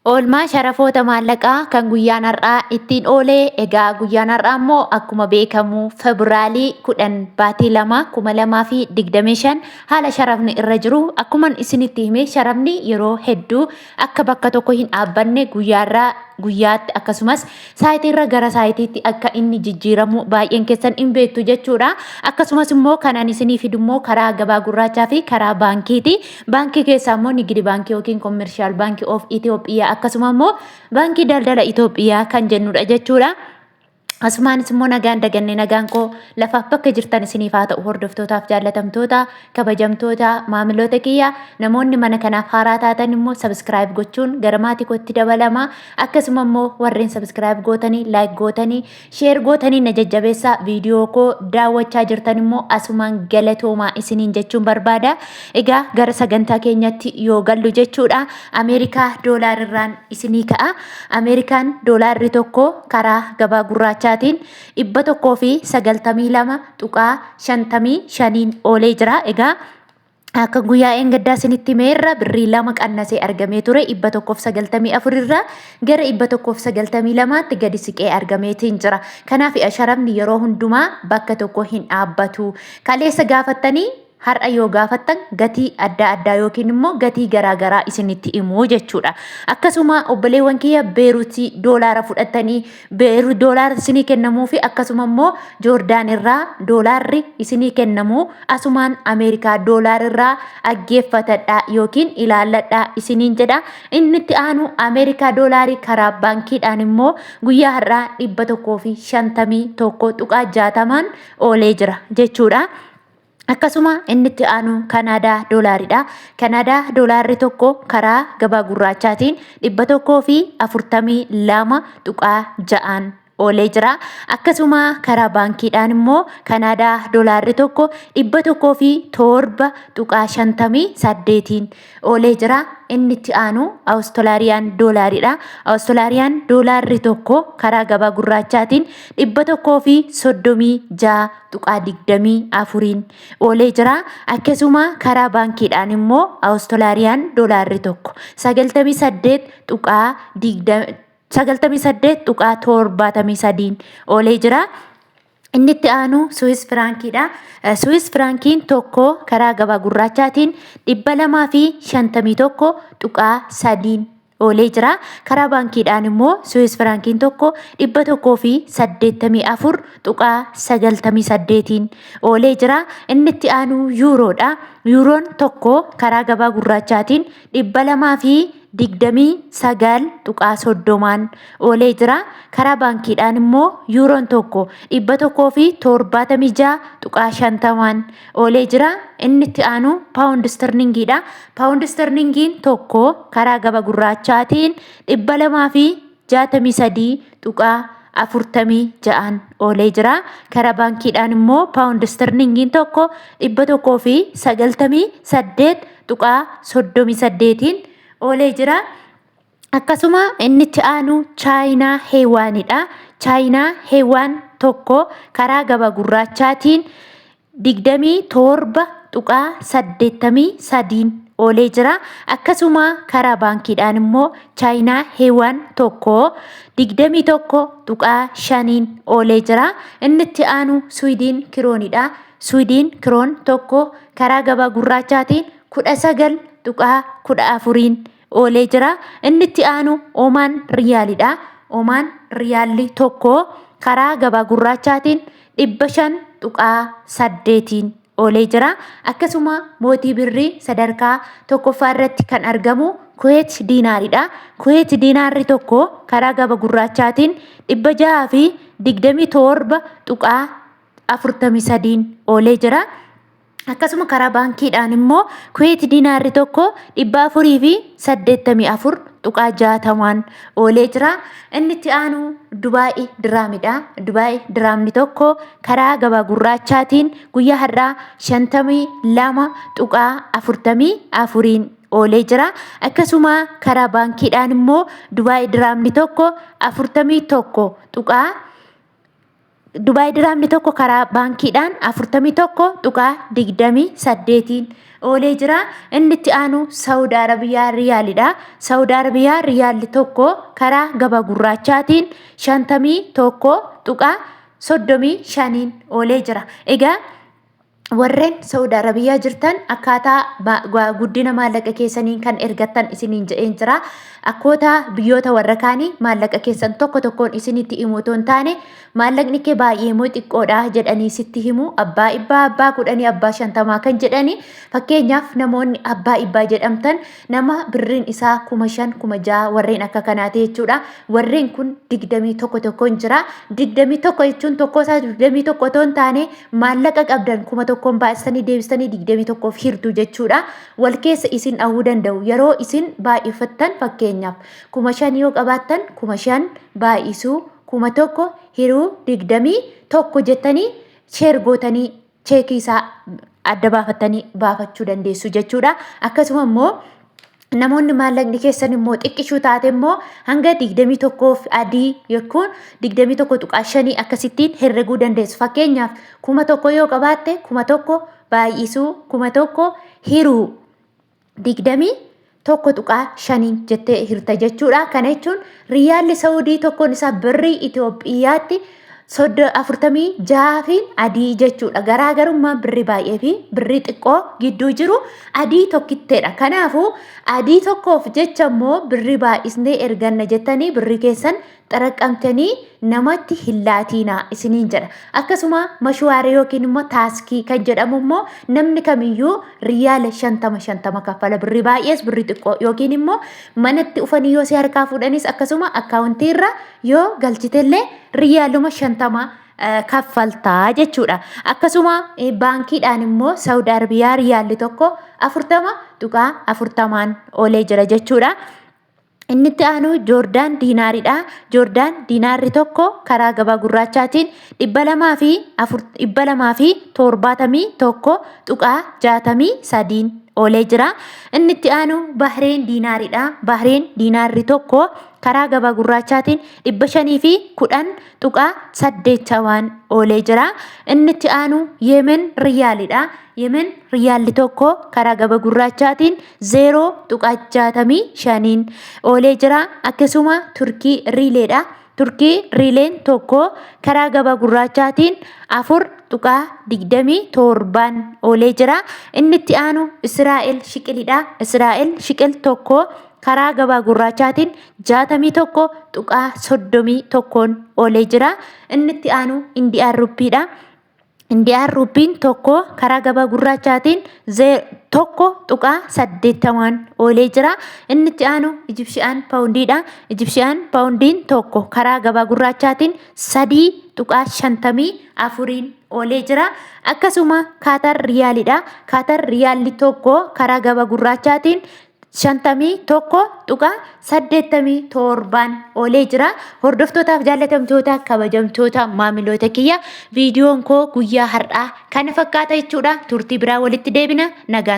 Oolmaa sharafoota maallaqaa kan guyyaan har'aa ittiin oolee. Egaa guyyaan har'aa immoo akkuma beekamu Febraalii 10 baatii 2 2025 haala sharafni irra jiru akkuman isinitti hime, sharafni yeroo hedduu akka bakka tokko hin dhaabbanne, guyyaarraa guyyaatti akkasumas saayitiirra gara saayitiitti akka inni jijjiiramu baay'een keessan hin beektu jechuudha. Akkasumas immoo kan ani isinii fidu immoo karaa gabaa gurraachaa fi karaa baankiiti. Baankii keessaa immoo Nigidi Baankii yookiin Commercial Bank of Ethiopia, akkasuma immoo Baankii Daldala Itoophiyaa kan jennudha jechuudha. Asumaanis immoo nagaan daganne, nagaan koo lafaaf bakka jirtan isiniif haa ta'u. Hordoftootaaf jaallatamtoota, kabajamtoota maamiloota kiyya, namoonni mana kanaaf haaraa taatan immoo subscribe gochuun gara maatii kootti dabalama. Akkasuma immoo warreen subscribe gootanii, like gootanii, share gootanii na jajjabeessaa viidiyoo koo daawwachaa jirtan immoo asumaan galatoomaa isiniin jechuun barbaada. Egaa gara sagantaa keenyatti yoo gallu jechuudha, Ameerikaa doolaarirraan isinii ka'a. Ameerikaan doolaarri tokko karaa gabaa gurraachaatiin 192.55n oolee jira. Egaa akka guyyaa eengaddaa isinitti himeerra, birrii 2 qannasee argamee ture. 194 irraa gara 192tti gadi siqee argameetiin jira. Kanaaf sharafni yeroo hundumaa bakka tokko hin dhaabbatu. Kaleessa gaafattanii har'a yoo gaafattan gatii adda addaa yookiin immoo gatii garaa garaa isinitti himu jechuudha. Akkasuma obboleewwan kiyya, Beeruutii doolaara fudhattanii Beerut doolaara isinii kennamuu fi akkasuma immoo Joordaan irraa doolaarri isinii kennamu asumaan Ameerikaa doolaar irraa dhaggeeffatadhaa yookiin ilaalladhaa isiniin jedha. Inni itti aanu Ameerikaa doolaarii karaa baankiidhaan immoo guyyaa har'aa 151.60n oolee jira jechuudha. Akkasuma inni itti aanu Kanaadaa doolaaridha. Kanaadaa doolaarri tokko karaa gabaa gurraachaatiin 142.6n oolee jira. Akkasuma karaa baankiidhaan immoo Kanaadaa doolaarri tokko 107.58n oolee jira. Inni itti aanu Awustiraariyaan doolaaridha. Awustiraariyaan doolaarri tokko karaa gabaa gurraachaatiin 136.24n oolee jira. Akkasuma karaa baankiidhaan immoo Awustiraariyaan doolaarri tokko 98.73n oolee jira. Inni itti aanu Suwis Firaankiidha. Suwis Firaankiin tokko karaa gabaa gurraachaatiin 251.3n oolee jira. Karaa baankiidhaan immoo Suwis Firaankiin tokko 184.98n oolee jira. Inni itti aanu Yuuroodha. Yuuroon tokko karaa gabaa gurraachaatiin 229.30n oolee jira. Karaa baankiidhaan immoo yuuroon tokko 176.50n oolee jira. Inni itti aanu paawundi istarlingiidha. Paawundi istarlingiin tokko karaa gaba gurraachaatiin 263.46n oolee jira. Karaa baankiidhaan immoo paawundi istarlingiin tokko 198.38n oolee jira. Akkasuma inni itti aanu Chaayinaa Heewaanidha. Chaayinaa Heewaan tokko karaa gaba gurraachaatiin 27.83n oolee jira. Akkasuma karaa baankiidhaan immoo Chaayinaa Heewaan tokko 21.5n oolee jira. Inni itti aanu Suwidiin Kiroonidha. Suwidiin Kiroon tokko karaa gabaa gurraachaatiin 19.14n oolee jira. Inni itti aanu Omaan Riyaalidha. Omaan Riyaalli tokko karaa gabaa gurraachaatiin 500.8n oolee jira. Akkasuma mootii birrii sadarkaa tokkoffaa irratti kan argamu Kuweet diinaaridha. Kuweet diinaarri tokko karaa gaba gurraachaatiin 627.43n oolee jira. Akkasuma karaa baankiidhaan immoo Kuweet diinaarri tokko 484.60n oolee jira. Inni itti aanu Dubaayi diraamidha. Dubaayi diraamni tokko karaa gabaa gurraachaatiin guyyaa har'aa 52.44n oolee jira. Akkasuma karaa baankiidhaan immoo Dubaayi diraamni tokko 41 tuqaa Dubaay diraamni tokko karaa baankiidhaan 41.28n oolee jira. Inni itti aanu Saawud Arabiyaa riyaalidha. Saawud Arabiyaa riyaalli tokko karaa gabaa gurraachaatiin 51.35n oolee jira. Egaa warreen Saawud Arabiyaa jirtan akkaataa guddina maallaqa keessaniin kan ergattan isiniin jedheen jira. Akkootaa biyyoota warra kaanii maallaqa keessan tokko tokkoon isinitti himu otoo hin taane, maallaqni kee baay'ee moo xiqqoodha jedhanii sitti himu. Abbaa dhibbaa, abbaa 10, abbaa 50 kan jedhani. Fakkeenyaaf, namoonni abbaa dhibbaa jedhamtan nama birriin isaa 5,000, 6,000, warreen akka kanaati jechuudha. Warreen kun 21 tokkoon jira. 21 jechuun tokko isaa 21 otoo hin taane, maallaqa qabdan 1,000n baay'istanii deebistanii 21f hirtu jechuudha. Wal keessa isin dhahuu danda'u. Yeroo isin baay'ifattan, fakkeenyaaf 5,000 yoo qabaattan, 5,000 baay'isuu 1,000 hiruu 21 jettanii share gootanii cheekii isaa adda baafattanii baafachuu dandeessu jechuudha. Akkasuma immoo namoonni maallaqni keessan immoo xiqqishuu taate immoo hanga 21f adii yookiin 21.5 akkasittiin herreguu dandeessu. Fakkeenyaaf, 1,000 yoo qabaatte, 1,000 baay'isuu 1,000 hiruu 21.5 jettee hirta jechuudha. Kana jechuun riyaalli Saawudii tokkoon isaa birrii Itoophiyaatti 46 fi adii jechuudha. Garaagarummaan birrii baay'ee fi birrii xiqqoo gidduu jiru adii tokkitteedha. Kanaafuu adii tokkoof jecha immoo birrii baay'isnee erganna jettanii birrii keessan xaraqqamtanii namatti hin laatiinaa isiniin jedha. Akkasuma mashuwaaree yookiin immoo taaskii kan jedhamu immoo namni kamiyyuu riyaala 50 50 kaffala, birrii baay'ees birrii xiqqoo yookiin immoo manatti ufanii yoo si harkaa fuudhanis, akkasuma akkaawuntii irra yoo galchitellee riyaaluma 50 kaffaltaa jechuudha. Akkasuma baankiidhaan immoo Saawud Arabiyaa riyaalli tokko 40.40n oolee jira jechuudha. Inni itti aanu Joordaan diinaaridha. Joordaan diinaarri tokko karaa gabaa gurraachaatiin 271.63n oolee jira. Inni itti aanu Bahreen diinaaridha. Bahreen diinaarri tokko karaa gabaa gurraachaatiin 510.80n oolee jira. Inni itti aanu Yemen riyaalidha. Yemen riyaalli tokko karaa gabaa gurraachaatiin 0.65n oolee jira. Akkasuma Turkii riileedha. Turkii riileen tokko karaa gabaa gurraachaatiin 4.27n oolee jira. Inni itti aanu Israa'el shiqilidha. Israa'el shiqil tokko karaa gabaa gurraachaatiin 61.31n oolee jira. Inni itti aanu Indiyaan ruppiidha. Indiyaan ruppiin tokko karaa gabaa gurraachaatiin 1.80n oolee jira. Inni itti aanu Ijibshiyaan paawundiidha. Ijibshiyaan paawundiin tokko karaa gabaa gurraachaatiin 3.54n oolee jira. Akkasuma Kaatar riyaalidha. Kaatar riyaalli tokko karaa gabaa gurraachaatiin 51.87n oolee jira. Hordoftootaaf jaallatamtoota, kabajamtoota maamiloota kiyya, viidiyoon koo guyyaa har'aa kana fakkaata jechuudha. Turtii biraa walitti deebina, nagaan.